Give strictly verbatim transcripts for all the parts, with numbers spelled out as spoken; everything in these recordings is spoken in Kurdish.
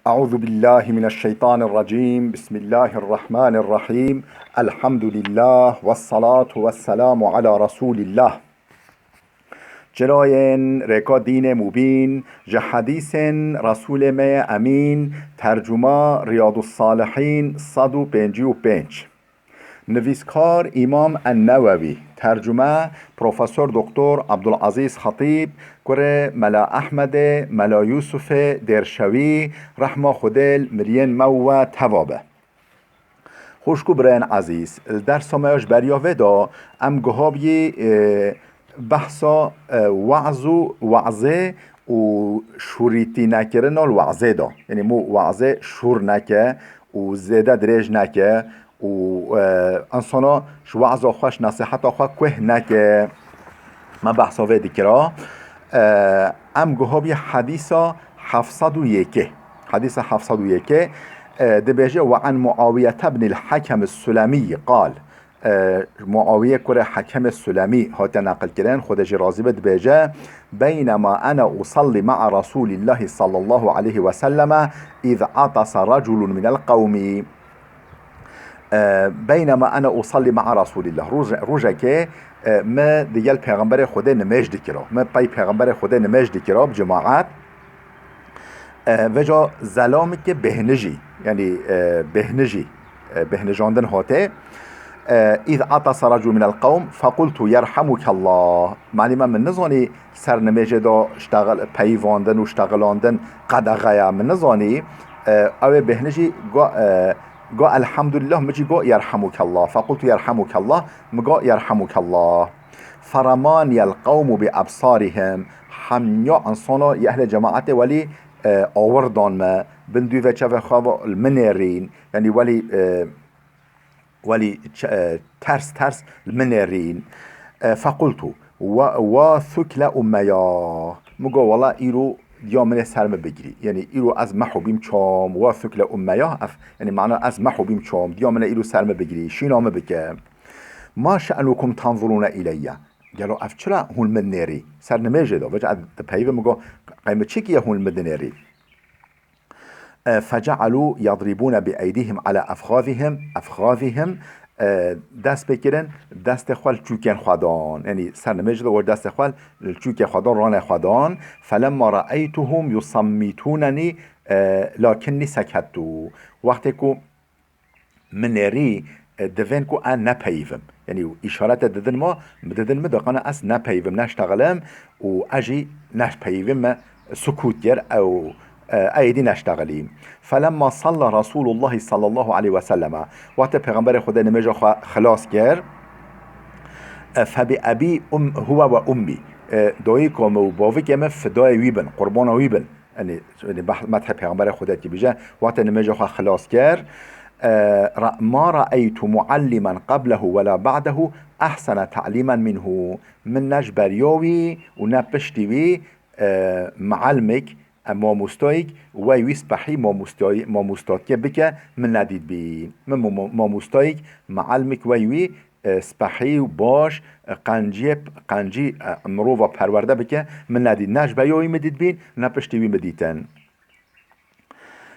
أعوذ بالله من الشيطان الرجيم. بسم الله الرحمن الرحيم. الحمد لله والصلاة والسلام على رسول الله. Çirayên rêka dînê mubîn, ji hedîsên Resûlê me yê Emîn, tercuma Riyadus Salihîn sed û pêncî û pênc. Nivîskar Îmam En-Newewî, tercume Profesor Doktor Abdulazîz Xetîb, kurê Mela Ehmedê, Mela Yûsufê Dêrşewî, rehma Xwedê li miriyên me û we teva be. Xwişk û birayên ezîz, li dersa me ya ji beriya vê de em gihabiyî, e, behsa, e, we'z û we'zê û şûrîtî nekirina li we'zê de. Yanî mû we'zê şûr neke û zêde dirêj neke û, e, insana ji we'za xwe, ji nesîheta xwe kuh neke. Me behsa vê dikira. E, em gihabiyî hedîsa heft sed û yekê. Hedîsa heft sed û yekê, e, dibêje: "Ve an Muawiyete bnil Hekem Sulemî qal." E, Muawiye kurê Hekemê Sulemî hate neqilkirin, Xwedê jî razî be, dibêje: "Beynema ene usallî ma'a Resûlîllahî sallallahu aleyhi ve selleme, îz atasa reculun minel qewmî." E, "Beynema ene usallî ma'a Resûlîllah." Roje-, rojekê, e, me digel Pêxemberê Xwedê nimêj dikira. Me pey Pêxemberê Xwedê nimêj dikira bi cemaet. E, veca zelameke bêhnijî, yanî, e, bêhnijî, e, bêhnijandin hate. E, "Îz atasa recul minel qewm, fequltu yerhamukallah." Malî me min nizanî ser nimêjê de ştexil, peyivandin û ştexilandin qedexe ye. Min nizanî, e, ew ê bêhnijî go, e, go elhamdulillah, min jî go yerhamukallah. Fequltu yerhamukallah, min go yerhamukallah. Feramaniyel qewmu bi ebsarihim. Hemya insana yê ehlê cemaetê welî, e, awir dan me. Bin dûvê çavê xwe ve li min nêrîn. Yanî welî, e, welî ç-, e, ters ters li min nêrîn. E, fequltu, "Wa, wa thukle ummeya." Min got, "Wela îro diya min ê ser min bigirî. Yanî îro ez mehû bîm çom, wa thukle ummeya." Ev, yanî mana ez mehû bîm çom, diya min ê îro ser min bigirî, şîna min bike. "Ma şe'nukum tanzurûne ileyye?" Gelo ev çira hûn min nêrî? Ser nimêjê de, veca ez dipeyivim, min got, "Qey min çi kiye hûn min dinêrî?" E, "Fece'alû yadribûne bi eydîhim ala efxazihim, efxazihim." E, dest pê kirin, destê xwe li çûkên xwe dan. Yanî ser nimêjê de wer destê xwe li çûkê xwe dan, ranê xwe dan. "Felemma re'eytuhum yusammîtûnenî, e, lakinnî sekettu." Wextê ku min nêrî, e, divên ku ez nepeyivim. Yanî îşarete didin ma, didin min, diqana ez nepeyivim, neştexilim û ez jî nepeyivim, me sukût kir, ew, e, ey dî neştexilî. "Felemma salla Resûlullahî sallallahu aleyhi ve selleme." Wextê Pêxemberê Xwedê nimêja xwe xilas kir, e, "Fe bi ebî um-, huwe ve ummî." E, dayika min û bavikê min fidayê wî bin, qurbana wî bin. Yanî, yanî bah-, methê Pêxemberê Xwedê dikî bije, wextê nimêja xwe xilas kir, e, ra-, "Ma ra'eytu muallimen qablehu ve la ba'dehu ehsene ta'limen minhu." Min ne ji beriya wî û ne piştî wî, e, muallimik, e, mamostayik wey wî spehî mamostayî, mamostatiyê bike, min nedît bî. Min mo-, mo-, mamostayik, muallimik wey wî e, spehî û baş, e, qenciyê, qencî, e, mirova perwerde bike, min nedît. Ne ji beriya wî min dît bîn, ne piştî wî min dîtin.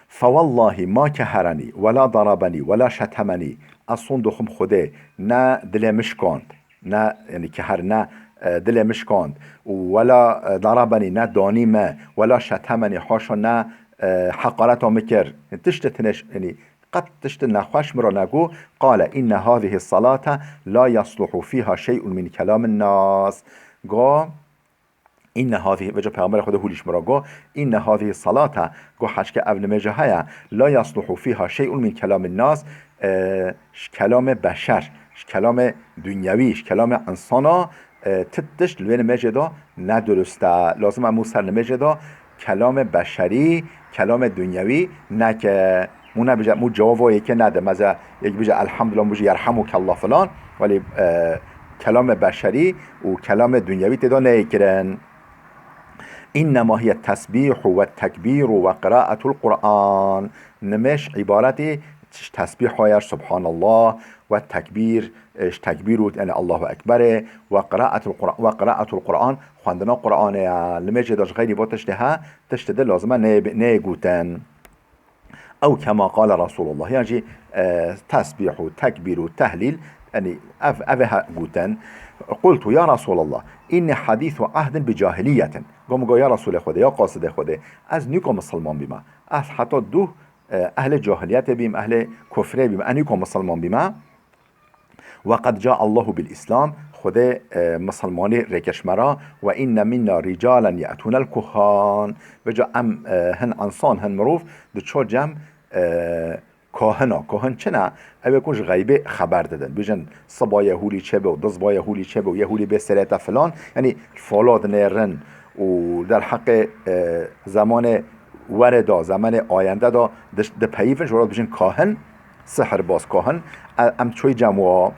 "Fewellahî ma keherenî, wela darabenî, wela şetemenî." Ez sond dixwim Xwedê, ne dilê min şikand, ne, yanî keher ne, e, dilê min şikand. Û wela, e, darabenî, ne danî me, wela şetemenî, haşa ne, e, heqareta min kir. Tiştê tine ş-, yanî, Qet tiştê nexweş min re negot, qale, "Inne hazihi salate la yasluhu fiha şey'un min kelamin nas." Go, "Inne hazihi", veca Peyxemberê Xwedê hûlîş min re go, "Inne hazihi salate", go, "Heçke ev nimêje heye, la yasluhu fiha şey'un min kelamin nas", e, ji kelamê beşer, ji kelamê dunyewî, ji kelamê insana, e, ti tişt li wê nimêjê de ne durust e. Lazim e mû ser nimêjê de kelamê beşerî, kelamê dunyewî neke. Mû nebije, mû cewava yekê nede. Meze yek bije elhamdulillah, mû bije yerhamukallah filan. Welî, e, kelamê beşerî û kelamê dunyewî tê de neyê kirin. "İnnema hiye tesbihu ve tekbiru ve qiraatul Qur'an." Nimêj îbaretî ji tesbîha ye, Subhanallah, ve tekbîr, e, ji tekbîr û, yani Allahu Ekberê, ve qiraatul Qur'an, ve qiraatul Qur'an, xwendina Qur'anê ye. Nimêjê de ji xeyrî va tiştê he, tiştê de lazim e neyê, neyê gotin. Ew kema qale Resulullah, yan jî, e, tesbîh û tekbîr û tehlîl, yanî ev, ev ê he gotin. Qultu, ya Resulallah, inni hadîsu ahdin bi cahiliyetin. Go min go, ya Resulê Xwedê, ya qasidê Xwedê, ez nîko misilman bîme. Ez heta duh, e, ehlê cahiliyetê bîm, ehlê kufrê bîm, ez nîko misilman bîme. Ve qed ca Allahu bil Islam, Xwedê, e, misilmanî rêkir ji me re, ve inne minna ricalen ye'tûnel kuhan. Vêca em, e, hin insan, hin mirov, diço cem, e, kahina. Kahin çi ne? Ew ê ku ji xeybê xeber didin. Bêjin, siba yê hûlî çêbe û du siba yê hûlî çêbe û yê hûlî bê serê te filan. Yanî fala dinêrin û derheqê, e, zemanê were de, zemanê ayende de diş-, dipeyivin, ji we re dibêjin kahin, sihirbaz kahin. E, em çi cem wa?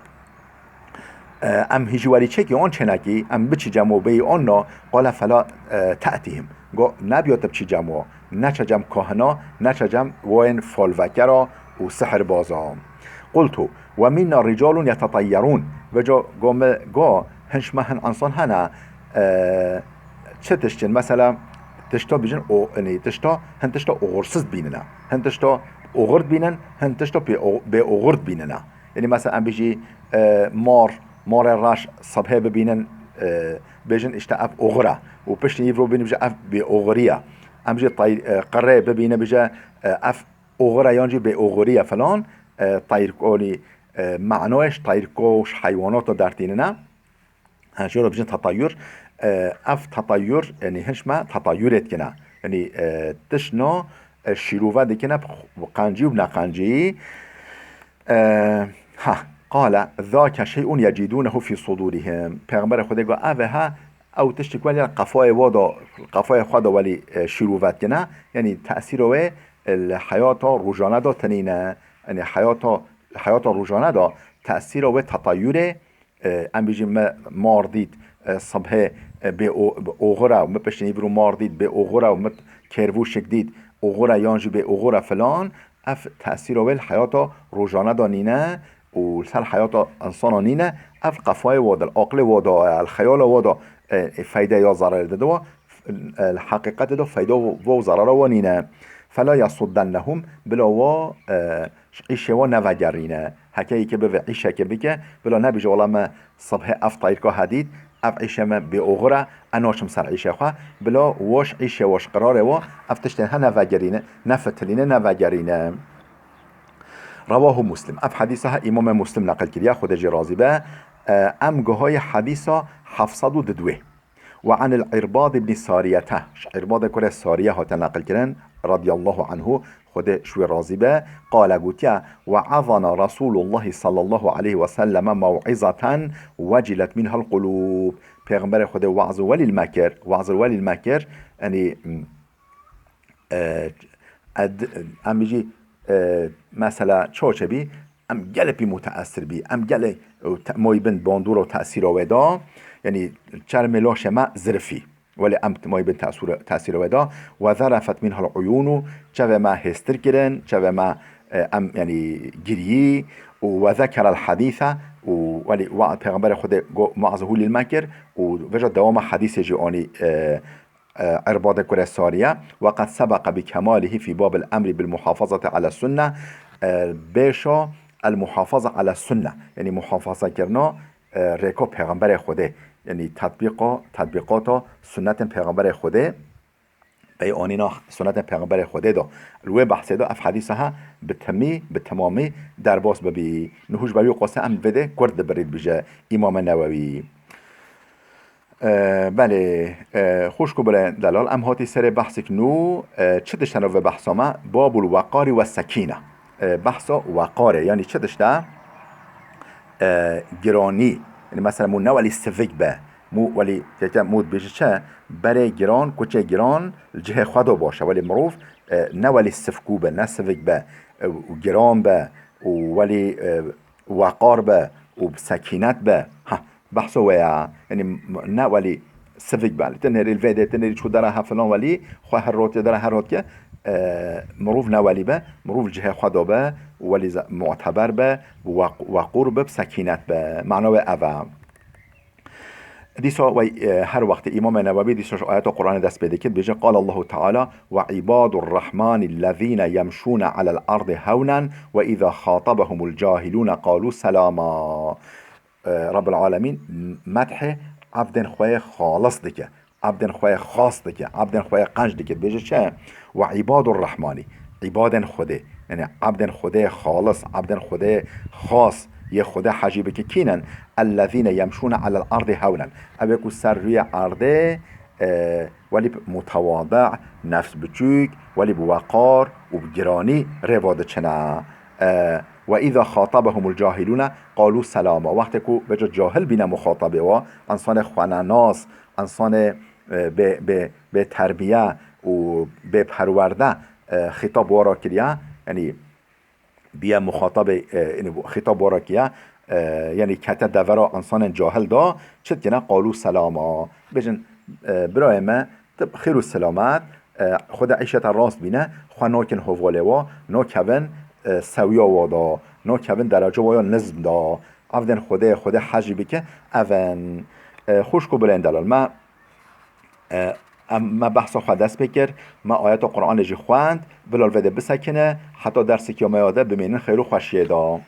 E, em hîjî werî çekî an çênekî, em biçî cem û bêyî an na, qale fela, e, te'tîhim. Go, nebiya tu biçî cem û, neçe cem kahina, neçe cem wayên falvekera û sihirbaza. Qultu, ve minna ricalun yeteteyerûn. Vêca go me, go, hin ji me hin insan hene, e, çi tiştin, mesela, tişta bijin o, yanî tişta, hin tişta oxirsiz dibînine. Hin tişta oxir dibînin, hin tişta pê o-, bê oxir dibînine. Yanî mesela em bijî, e, mar, marê reş sibhê bibînin, e, bêjin işte ev oxir e. Û piştî îvro bînin bije ev bê oxirî ye. Em jî tay-, e, qirê bibîne bije, e, ev oxir e yan jî bê oxirî ye filan. E, tayrkonî, e, manoyê ji tayrko û ji heywanata dertînine. Ha, jê re bijin tetayur. E, ev tetayur, yanî hin ji me tetayurê dikine. Yanî, e, tiştna, e, şîrove dikine bi qencî û bi neqencî. E, ha, qale, zake şey'un yecidûnehu fî sudûrihim. Pêxemberê Xwedê got, ev e ha, ew tiştik welî qefayê wa da, qefayê xwe da welî, e, şîrove dikine. Yanî tesîra wê, e, li heyata rojane da tinîne. Yanî heyata, heyata rojane da tesîra wê tetayurê, e, em bijî me mar dît, e, sibhê, e, bê o-, oxir e û me piştî îvro mar dît, bê oxir e û me kêrvûşik dît, oxir e yan jî bê oxir e filan, ev tesîra wê li heyata rojane de nîne û li ser heyata insana nîne, ev qefayê wa de, li aqilê wa de, e, li xeyala wa de, e, e, feyde ya zerarê dide wa, e, li heqîqetê de feyda û, û zerara wa nîne. Fela yesuddennehum, bila wa, e, ji îşê wa nevegerîne. Heke yekê bibe îşekê bike, bila nebêje, wela me sibhê ev tayrka hedît, ev îşê me bê oxir e, ez naçim ser îşê xwe. Bila wa ji îşê wa, ji qirarê wa, ev tiştên he nevegerîne, nefitilîne, nevegerîne. Rewahu Muslim. Ev hedîsa he Îmamê Muslim neqil kiriye, Xwedê jê razî be. E, em gihayê hedîsa heft sed û didwê. Ve anil Îrbad ibn Sariyete. Ji Îrbadê kurê Sariye hate neqil kirin, radiyallahu anhu, Xwedê ji wê razî be, qale gotiye, we'azana Resulullah sallallahu aleyhi ve selleme mew'izeten vecilet minhal qulub. Pêxemberê Xwedê we'z û welî li me kir, we'z û welî li me kir, yanî, e, ed-, em jî, e, mesela çoçe bî, em gelek pî muteesir bî, em gelek, e, te-, moy bin bandora û tesîra wê da, yanî çermê laşê me zirifî. Welê em moy bin tesûre-, tesîra wê da, ve zerefet minhal uyûnû, çevê me hêstir kirin, çevê me, e, em, yanî giriyî, û ve zekerel hedîse, û welî wa-, Pêxemberê Xwedê go-, muazihû lîl me kir, û vêca dewama hedîsê jî anî, e, e, Îrbadê kurê Sariye, ve qed sebeqe bi kemalihî fî babil emrî bil muhafazati ala sunne, e, bêşa el muhafaza ala sunne, yanî muhafaza kirina, e, rêka Pêxemberê Xwedê, yanî tetbîqa, tetbîqata sunnetên Pêxemberê Xwedê, pey anîna sunnetên Pêxemberê Xwedê de. Li wê behsê de ev hedîsa he bi temî, bi temamî derbas bibî. Niha ji ber wî qasê em vê de kurt dibirî dibêje Îmamê Newewî. E, belê, e, xwişk û birê delal, em hatî serê behsik nû, e, çi tişt hene vê behsa me? Babul weqarî ve sekîne. E, behsa weqarê, yanî çi tişt e? E, giranî. Yanî mesela mû ne welî sivik be. Mû welî, têke mû dibêje çi? Berê giran, kuçê giran, li cihê xwe de baş e. Welî mirov, e, ne welî sivkû be, ne sivik be, e, û giran be, û welî, e, weqar be û bi sekînet be. Ha, behso wê ya. Yanî m-, ne welî sivik be. Li tinêrî li vê de, tinêrî çû dera he filan welî, xwe her rotê dera her rotke, e, mirov ne welî be, mirov cihê xwe de be, welî ze-, muteber be, weq-, weqûr be, bi sekînet be. Mana wê ev e. Dîsa wey, e, her wextê Îmamê Newewî dîsa ji ayeta Qur'anê dest pê dike, dibêje, قال الله تعالى: وعباد الرحمن الذين يمشون على الأرض هونا وإذا خاطبهم الجاهلون قالوا سلاما. E, Rabbul Alemîn methê ebdên xwe yê xalis dike, ebdên xwe yê xas dike, ebdên xwe yê qenc dike. Dibêje çi? وعباد الرحمن, îbadên Xwedê. Yani ebdên Xwedê yê xalis, ebdên Xwedê yê xas, yê Xwedê hecî bike kî ne? الذين يمشون على الأرض هونا. Ew ê ku ser rûyê erdê, e, welî bi mutewadi, nefs biçûk, welî bi weqar û bi giranî rêva diçine. E, وإذا خاطبهم الجاهلون قالوا سلاما. Wextê ku vêca cahil bîne muxatabê wa, însanê xwenenas, însanê, e, bê, bê, bê terbiye û bê perwerde, e, xîtab wara kiriye, yani biye muxatabê, e, yani bu xîtab wara kiriye, e, yani kete devera însanên cahil da, çi dikine? قالوا سلاما. Bêjin, e, birayê me, tu bi xêr û selamet, e, Xwedê îşê te rast bîne, xwe nakin hevalê wa, nakevin, e, sewiya wa da, nakevin dereca wa ya nizm da. Evdên Xwedê, Xwedê hecî bike, evin. E, xwişk û birên delal me, e, em, me behsa xwe dest pê kir, me ayeta Qur'anê jî xwend, bila li vê de bisekine, heta dersekî ya me ya de bimînin xêr û xweşiyê de.